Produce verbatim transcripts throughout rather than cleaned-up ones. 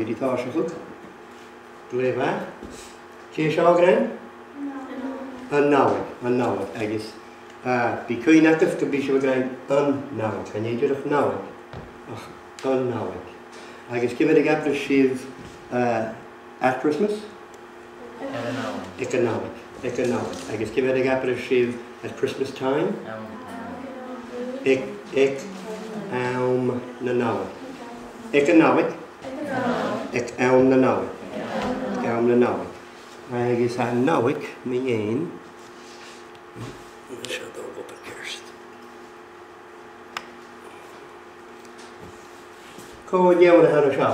Dìreach tòiseachadh. Glè mhath. Dè seo a' ghràin? An Nollaig, an Nollaig. Agus, ah, bidh cuimhne agaibh gum bi sibh a' gràin an Nollaig. Chan e dìreach Nollaig, ach an Nollaig. Agus ciamar a dh'abras sibh, ah, at Christmas? Aig an Nollaig, aig an Nollaig. Agus ciamar a dh'abras sibh at Christmas time? Aig, aig àm na Nollaig. Aig an Nollaig. Aig àm na Nollaig. Aig àm na Nollaig. Agus an Nollaig mu dheidhinn. Seo do obair ceart. Cò an fheadhainn a th' ann an seo?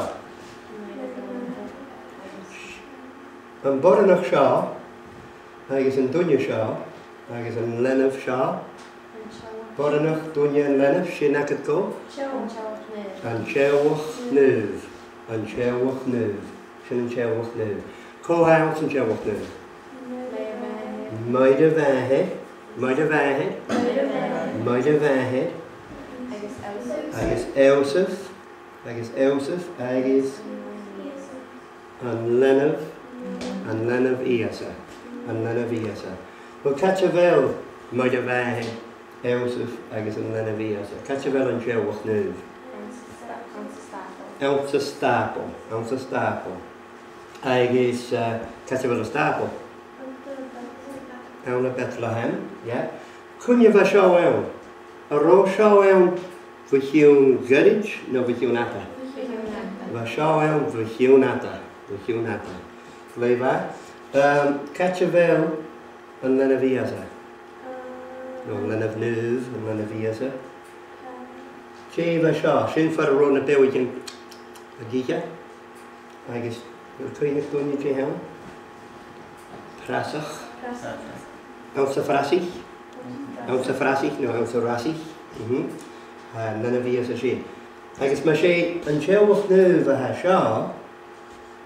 Am boireannach seo, agus an duine seo, agus an leanabh seo. Boireannach, duine, an leanabh, sin agad cò? An teaghlach naomh. An teaghlach naomh. Sin an teaghlach naomh. Cò th' anns an teaghlach naomh? Moire Mhàthair, Moire Mhàthair, Moire Mhàthair, agus Eòsaph, agus Eòsaph, agus an leanabh, an leanabh Ìosa, an leanabh Ìosa. Well, càit a bheil Moire Mhàthair, Eòsaph agus an leanabh Ìosa? Càit a bheil an teaghlach naomh? Anns an stàball, anns an stàball. Agus, eh, càit a bheil an stàball? Ann am Betlehem, yeah. Cuin a bha seo ann? An robh seo ann bho chionn ghoirid no bho chionn fhada? Bha seo ann bho chionn fhada, bho chionn fhada. Glè mhath. Ehm, càit a bheil an leanabh Ìosa? No an leanabh naomh, an leanabh Ìosa. Dè bha seo? Sin far an robh na beathaichean ag ithe. Agus a bheil cuimhne agaibh dè th' ann? Prasach. Anns a' phrasaich. Anns a' phrasaich, no anns an rasaich. Mhm. An leanabh Ìosa sin. Agus mas e an teaghlach naomh a tha seo,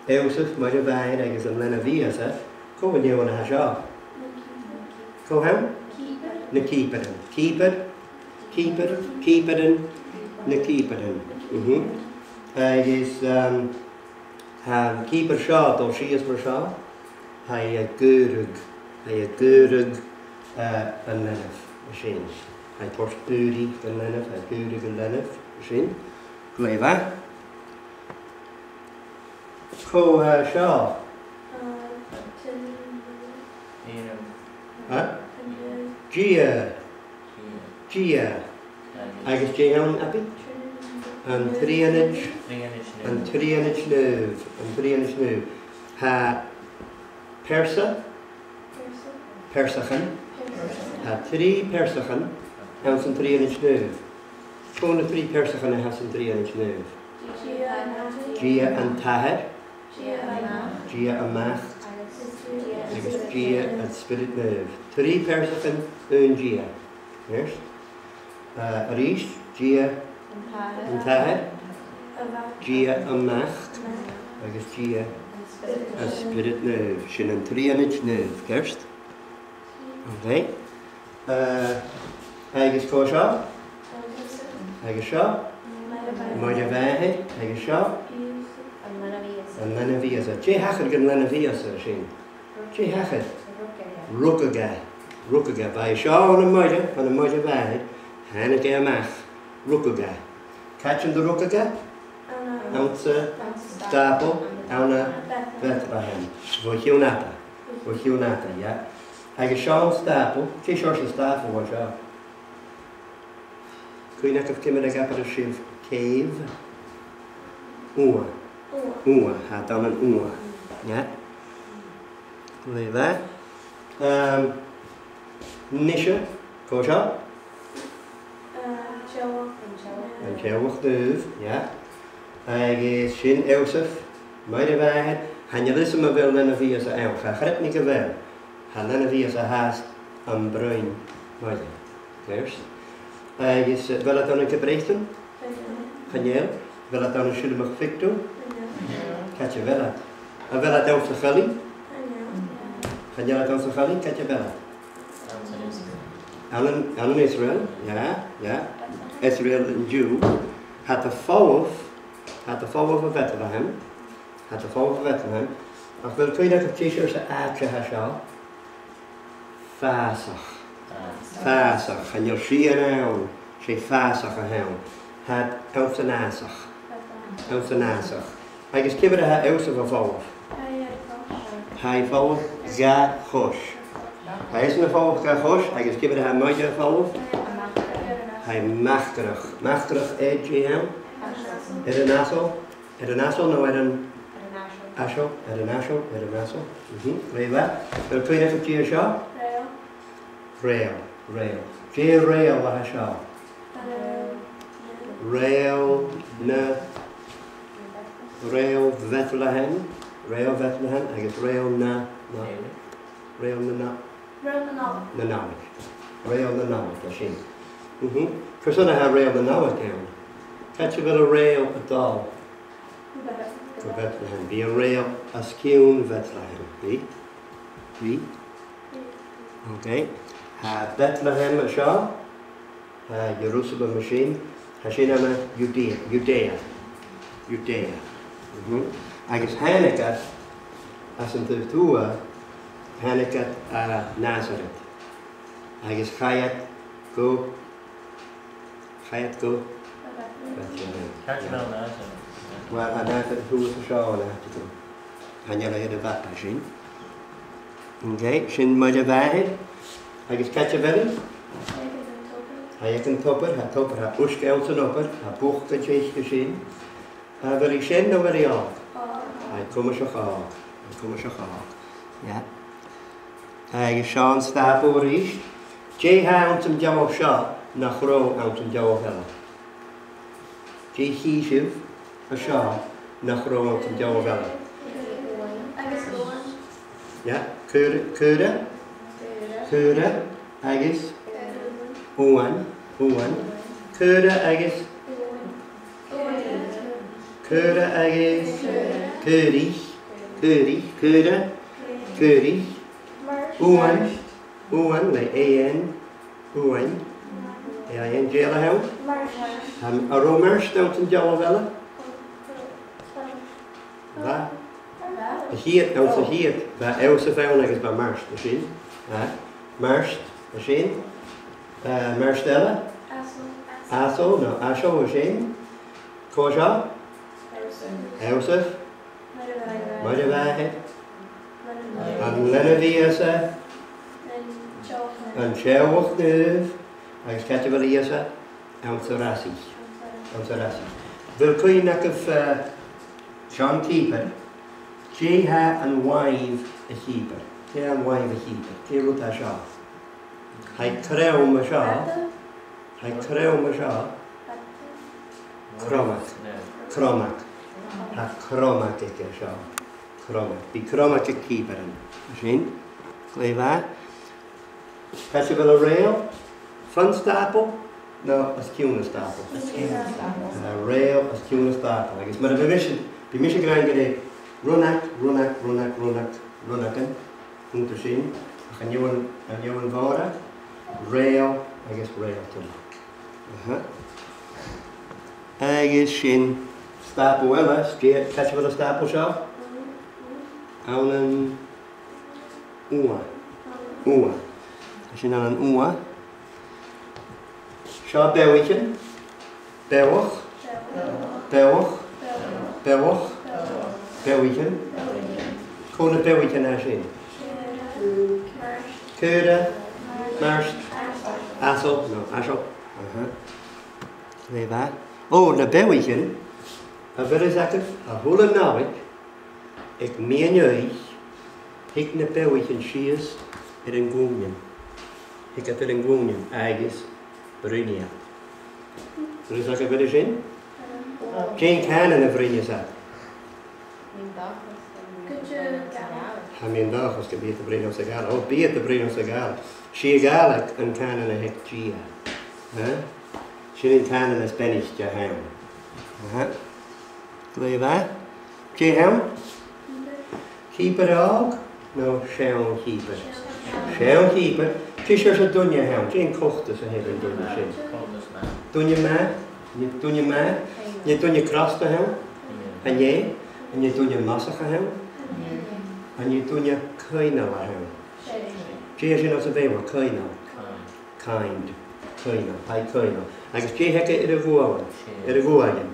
Eòsaph, Moire Mhàthair agus an leanabh Ìosa, cò an fheadhainn a tha seo? Cò th' ann? Na cìobairean. Cìobair, cìobair, cìobairean, na cìobairean. Mhm. Agus, ehm, tha an cìobair seo a' dol sìos mar seo, tha e a' caoraich, tha e a' caoraich, eh, an leanabh sin. Tha e a' toirt ùidh dhan leanabh, tha e a' caoraich an leanabh sin. Glè mhath. Cò tha seo? Ha? Dia. Dia. Agus dè th' ann, Abby? An Trianaid. An Trianaid Naomh. An Trianaid Naomh. Tha pearsa. Pearsachan. Tha trì pearsachan anns an Trianaid Naomh. Cò na trì pearsachan a th' anns an Trianaid Naomh? Dia an t-Athair. Dia a' Mhac. Agus Dia an Spiorad Naomh. Trì pearsachan aon Dia. Ceart? Eh, a-rithist, Dia an t-Athair, Dia am Mac, agus Dia an Spiorad Naomh. Sin an Trianaid Naomh, ceart? Ok. Eh, agus cò seo? Agus seo? Moire Mhàthair, agus seo? An Leanabh Ìosa. Dè thachair dhan Leanabh Ìosa sin? Dè thachair? Rugadh e. Rugadh e. Bha e seo ann am Moire, ann am Moire Mhàthair, thàinig e a-mach. Rugadh e. Càit an do rugadh e? Anns an stàball, ann am Bethlehem. Bho chionn fhada. Bho chionn fhada, yeah. Agus seo an stàball. Dè seòrsa stàball a bha seo? Cuimhnichibh ciamar a dh'abradh sibh cave? Ùa. Ùa. Tha e a' dol an ùa. Yeah. Glè mhath. Ehm, nise, cò seo? An teaghlach naomh, yeah. Agus sin Iòsaph, Moire Mhàthair, chan eil fhios agam a bheil Leanabh Ìosa ann, cha chreid mi gu bheil, tha Leanabh Ìosa fhathast am broinn Moire. Ceart. Agus, eh, a bheil iad ann an Ceap Breatainn? Chan eil. A bheil iad ann an Siorramachd Phictou? Chan eil. Càit a bheil iad? A bheil iad anns a' choillidh? Chan eil. Chan eil iad anns a' choillidh, càit a bheil iad? Ann an, ann an Israel, yeah, yeah. Israel an-diugh. Tha iad a' falbh, tha iad a' falbh o Bhethlehem. Tha e a' falbh bho Bhetlem. Ach a bheil cuimhne agaibh dè seòrsa àite a tha seo? Fàsach. Fàsach. Chan eil sìon ann. 'S e fàsach a th' ann. Tha iad anns an fhàsach. Anns an fhàsach. Agus ciamar a tha Iòsaph a' falbh? Tha e a' falbh dha chois. Tha esan a' falbh dha chois, agus ciamar a tha Moire a' falbh? Tha e macrach. Macrach air dè th' ann? Air an asal. Air an asal no air an... Air an asal. Asal, air an asal, air an asal. Mhm. Glè mhath. A bheil cuimhne agaibh dè seo? Rèal. Rèal, rèal. Dè an rèal a tha seo? Rèal na... Rèal Bhetlem. Rèal Bhetlem agus rèal na... na... Rèal na... na... Rèal na Nollaig. Na Nollaig. Rèal na Nollaig, tha sin. Mhm. Carson a tha rèal na Nollaig ann? Càit a bheil an rèal a' dol? Gu Bethlehem. Bidh an rèal os cionn Bethlehem. Bidh? Bidh? Ok. Tha Bethlehem an seo. Tha Ierusalem an sin. Tha sin ann an Judea. Judea. Judea. Mhm. Agus thàinig iad às an taobh tuath, thàinig iad à Nazaret. Agus chaidh iad gu Chaidh iad gu Bethlehem. Càit a bheil Nazaret? Uill, tha Nazaret shuas an seo an àite. Chan eil e air a' mhapa sin. Ok, sin Moire a Mhàthar. Agus càit a bheil i? Tha i aig an tobar, tha tobar, tha uisge anns an tobar, tha bucaid aice an sin. A bheil i sean no a bheil i òg? Tha i cuimseach òg. Tha i cuimseach òg. Yeah. Agus seo an Stàball a-rithist. Dè tha anns an dealbh seo nach robh anns an dealbh eile? Dè chì sibh an seo nach robh anns an dealbh eile? Yeah, caora, caora, caora agus uan, uan. Caora agus, caora agus caoraich, caoraich, caora, caoraich. Uan, uan, le A N, uan. A I N, dè eile a th' ann? An robh mairt anns an dealbh eile? Bha. A' chiad, anns a' chiad, bha Iòsaph ann agus bha mairt an sin. Bha. Mairt an sin. Bha mairt eile? Asal. Asal, no asal an sin. Cò seo? Iòsaph. Iòsaph. Moire a Mhàthar. An leanabh Ìosa? An teaghlach naomh. Agus càit a bheil Ìosa? Anns an fhrasaich. Anns an fhrasaich. A bheil cuimhne agaibh, eh, John Keeper? Dè tha an làimh a' chìobair? Dè tha an làimh a' chìobair? Dè an rud a tha seo? Tha i crom an seo. Tha i crom an seo. Cromadh. Cromadh. Tha cromadh aige seo. Cromadh. Bidh cromadh aig cìobairean. Sin. Glè mhath. Càit a bheil an rèal? Fon stàball no os cionn an stàball? Os cionn an stàball. An rèal os cionn an stàball. Agus mar a bha mise, bha mise ag ràdh gur e rionnag, rionnag, rionnag, rionnag, rionnagan, cunnt an sin, ach an fheadhainn, an fheadhainn mhòra, rèal agus rèaltan. Aha. Agus sin stàball eile, dè, càit a bheil an stàball seo? Ann an Ua. Ua. Tha sin ann an Ua. Seo beathaichean. Beathach. Beathach. Beathach. Beathaichean. Cò na beathaichean a tha sin? Caora. Mairt. Asal. No, asal. Aha. Glè mhath. Ò, na beathaichean. A bheil fhios agaibh, a h-uile Nollaig, aig meadhan-oidhche, thig na beathaichean sìos air an glùinean. Thig iad air an glùinean agus bruidhnidh iad. A bheil fhios agaibh air sin? Dè an cànan a bhruidhneas iad? Tha mi an dòchas gum bi iad a' bruidhinn sa Ghàidhlig. Ò, bidh iad a' bruidhinn sa Ghàidhlig. 'S e a' Ghàidhlig an cànan a th' aig Dia. Eh? Sin an cànan as beannaichte a th' ann. Aha. Glè mhath. Dè th' ann? Chìobair òg no seann chìobair? Seann chìobair. Dè seòrsa duine a th' ann? Dè an coltas a th' air an duine sin? Duine math? An e duine math? An e duine crosta a th' ann? An e? An e duine mosach a th' ann? An e duine coibhneil a th' ann? Dè tha sin anns a' Bheurla, coibhneil? Kind. Coibhneil, tha e coibhneil. Agus dè th' aige air a ghualainn? Air a ghualainn.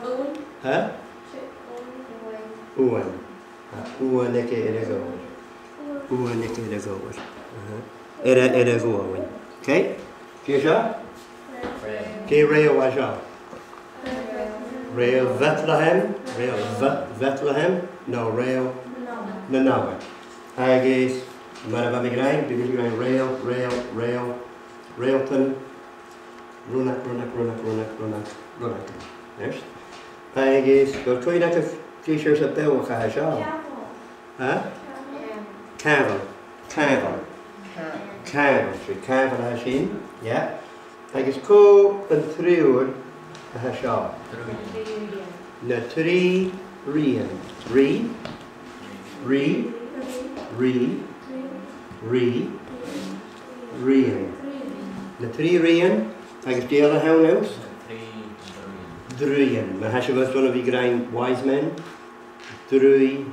Uan. Ha? Uan. Uan. Tha uan aige air a ghualainn. Uan aige air a ghualainn. Aha. Air a, air a ghualainn. Okay? Dè seo? Dè reul a tha seo? Reul Bethlehem, reul Bhe-, Bethlehem, no reul na Nollaig. Agus mar a bha mi ag ràdh, bidh mi ag ràdh reul, reul, reul, reultan, rionnag, rionnag, rionnag, rionnag, rionnag, rionnag. Yes? Agus, a bheil cuimhne agaibh dè seòrsa beathach a tha seo? Ha? Càmhal. Càmhal. Càmhal, 's e càmhal a tha sin, yeah. Agus cò an triùir a tha seo? Na trì rìghrean. Rìgh, rìgh, rìgh, rìgh, rìghrean. Na trì rìghrean, agus dè eile a th' ann? Druidhean. Ma tha sibh airson a bhith ag ràdh wise men, druidh,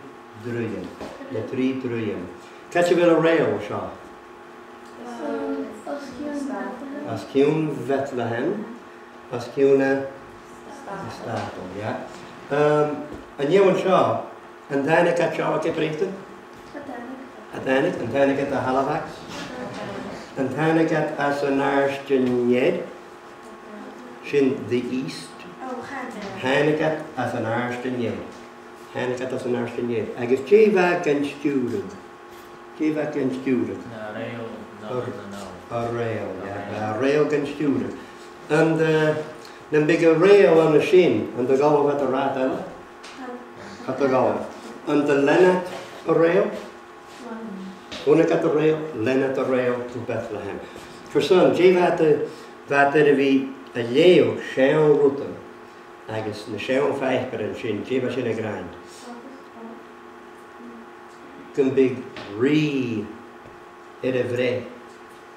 druidhean. Na trì druidhean. Càit a bheil an reul seo? Os cionn Bethlehem. Os cionn Bethlehem. Os cionn a, a stàball, yeah. Um, an fheadhainn seo, an tàinig iad seo à Ceap Breatainn? An tàinig. An tàinig, an tàinig iad à Halifax? An tàinig iad às an Àird an Ear? Sin the East. Thàinig iad às an Àird an Ear. Thàinig iad às an Àird an Ear. Agus dè bha gan stiùireadh? Dè bha gan stiùireadh? Na reul, na, na, na. An reul, yeah, bha an reul gan stiùireadh. An do, nam biodh an reul an sin, an do dh'fhalbh iad an rathad eile? Cha do dh'fhalbh. An do lean iad an reul? Chunnaic iad an reul, lean iad an reul gu Bethlehem. Carson, dè bha iad, bha iad air a bhith a' leughadh seann rudan, agus na seann phàipearan sin, dè bha sin ag ràdh? Gum biodh rìgh air a bhreith.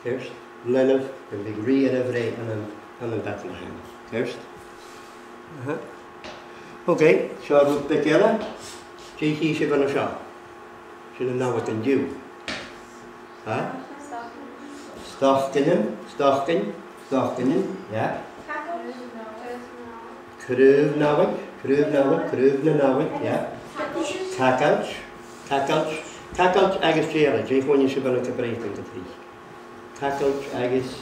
Ceart? Leanabh, gum biodh rìgh air a bhreith ann an, ann am Bethlehem. Ceart? Aha. Okay, seo rud beag eile. Dè chì sibh an seo? Sin an Nollaig an-diugh. Ha? Stocainnean, stocainn, stocainnean, yeah. Craobh Nollaig, craobh Nollaig, craobh na Nollaig, yeah. Cagailt, cagailt, cagailt agus dè eile, dè chuimhnich sibh ann an Ceap Breatainn gu tric? Cagailt agus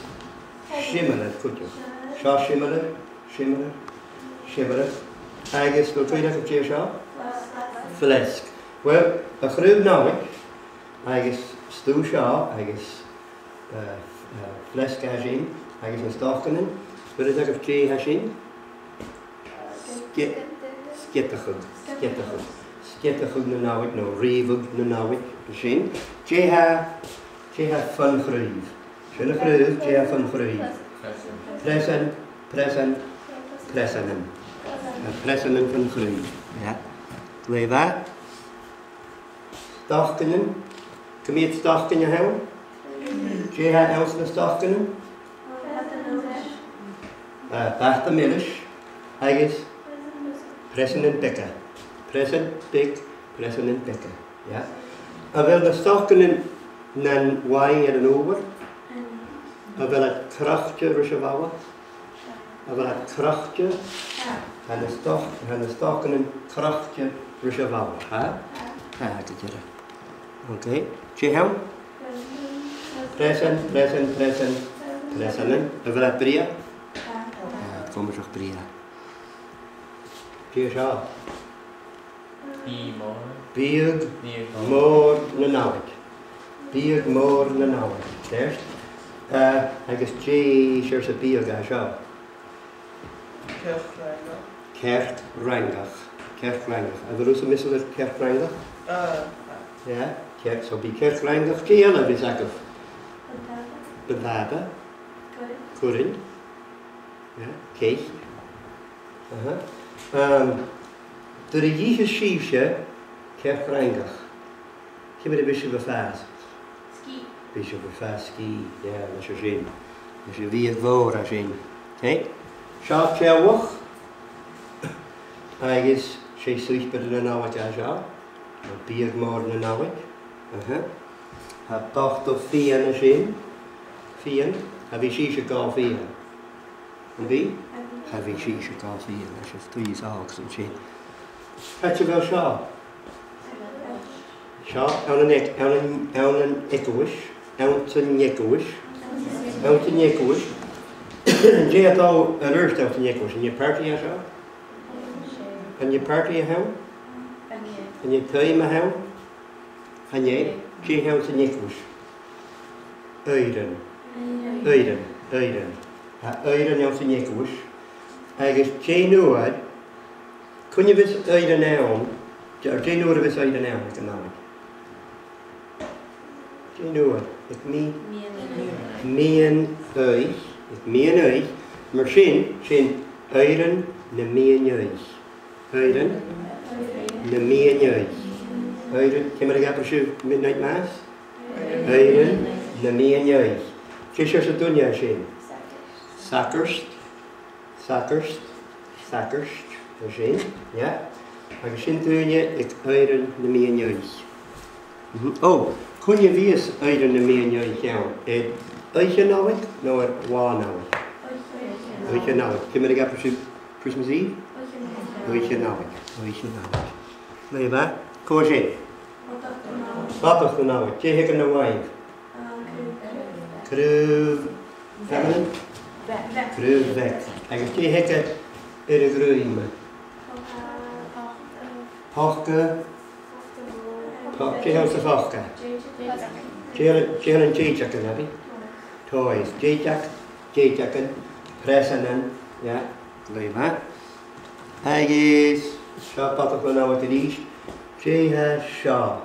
similear cuideachd. Seo similear, similear, similear. Agus a bheil cuimhne agaibh dè seo? Fleasg. Well, a' chraobh Nollaig agus stuth seo agus, eh, eh, fleasg a tha sin agus na stocainnean. A bheil fhios agaibh dè tha sin? Sge-, sgeadachadh, sgeadachadh. Sgeadachadh na Nollaig, no reubhadh na Nollaig, sin. Dè tha, dè tha fon chraobh? Sin a' chraobh, dè tha fon chraobh? Preasan, preasan, preasanan. Na preasanan fon chraobh. Yeah. Glè mhath. Stocainnean. Ciamar a tha stocainnean ann? Dè tha anns na stocainnean? Eh, bata milis agus preasanan beaga. Preasan beag, preasanan beaga. Yeah. A bheil na stocainnean nan mhaith air an ùrlar? A bheil iad crochte ris a' bhalla? A bheil iad crochte? Tha na stoc-, tha na stocainnean crochte ris a' bhalla, ha? Tha, gu dearbh. Okay. Dè th' ann? Preasan, preasan, preasan, preasanan. A bheil iad brèagha? Tha, comasach brèagha. Dè seo? Biadh mòr. Biadh mòr na Nollaig. Biadh mòr na Nollaig, ceart? Eh, agus dè seòrsa biadh a tha seo? Cearc-fhreangach. Cearc-fhreangach. Cearc-fhreangach. A bheil thusa measail air cearc-fhreangach? Ah, ah. Yeah, cearc, so bidh cearc-fhreangach. Dè eile a bhios agaibh? Buntàta. Buntàta. Curran. Curran. Yeah, cèic. Aha. Um, nuair a dh'itheas sibhse cearc-fhreangach, ciamar a bhios sibh a' fàs? Sgìth. Bidh sibh a' fàs sgìth, yeah, leis a sin. Leis a' bhiadh mhòr a tha sin. Okay? Seo teaghlach. Agus 'S e suipear na Nollaig a tha seo, no biadh mòr na Nollaig. Aha. Tha botal fìon an sin. Fìon. Cha bhi sibhse a' gabhail fìon. Am bi? Cha bhi sibhse a' gabhail fìon, leis an tuigidh sibh an sin. Càit a bheil seo? Seo, ann an eag-, ann an, ann an eaglais, anns an eaglais, anns an eaglais. Dè tha dol air adhart anns an eaglais? An e party a tha seo? An e party a th' ann? An e taigh a th' ann? Chan e. Dè th' anns an eaglais? Aifreann. Aifreann, aifreann. Tha aifreann anns an eaglais. Agus dè an uair, cuin a bhios aifreann ann, dè, dè an uair a bhios aifreann ann aig an Nollaig? Dè an uair? Aig mi-, meadhan-oidhche. Aig meadhan-oidhche. Mar sin, sin aifreann na meadhan-oidhche. Aifreann na meadhan-oidhche. Aifreann, ciamar a dh'abras sibh midnight mass? Aifreann na meadhan-oidhche. Dè seòrsa duine a tha sin? Sagart. Sagart, sagart, mar sin, yeah. Agus sin daoine aig aifreann na meadhan-oidhche. Mhm. Ò, cuin a bhios aifreann na meadhan-oidhche ann? Air oidhche Nollaig no air là Nollaig? Oidhche Nollaig. Ciamar a dh'abras sibh Christmas Eve? Oidhche Nollaig. Oidhche Nollaig. Glè mhath. Cò tha sin? Bodach na Nollaig. Bodach na Nollaig. Dè th' aige na làimh? Craobh. Craobh feamainn? Craobh bheag. Agus dè th' aige air a dhruim? Poca. Po-, dè th' anns a' phoca? Dè, dè an dèideagan, a bheil? Toys. Dèideag, dèideagan, preasanan, yeah, glè mhath. Agus seo Bodach na Nollaig a-rithist. Dè tha seo?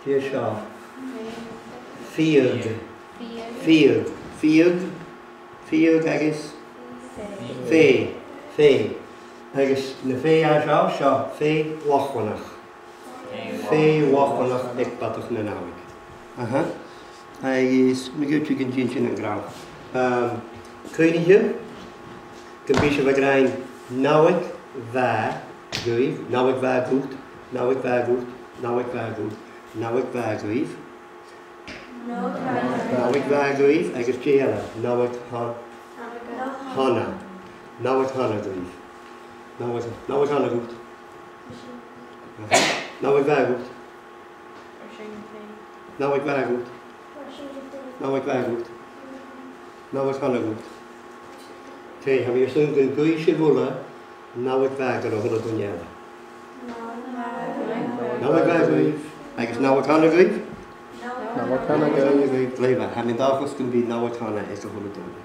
Dè seo? Fiadh. Fiadh. Fiadh. Fiadh agus fèidh. Fèidh. Agus na fèidh a tha seo, seo fèidh Lochlannach. Fèidh Lochlannach aig Bodach na Nollaig. Aha. Agus ma dh'fhaodte gun dèan sinn an gràdh. Ehm, cuimhnichibh gum bi sibh ag ràdh Nollaig mhath dhuibh, Nollaig mhath dhut, Nollaig mhath dhut, Nollaig mhath dhut, Nollaig mhath dhuibh. Nollaig mhath dhuibh, agus dè eile? Nollaig tha-, thana. Nollaig thana dhuibh. Nollaig, Nollaig thana dhut. Aha. Nollaig mhath dhut. Nollaig mhath dhut. Nollaig mhath dhut. Nollaig thana dhut. Tè, tha mi airson gun guidh sibh uile Nollaig mhath dhan a h-uile duine eile. Nollaig mhath dhuibh. Agus Nollaig thana dhuibh. Nollaig thana dhuibh. Glè mhath. Tha mi an dòchas gum bi Nollaig thana aig a h-uile duine.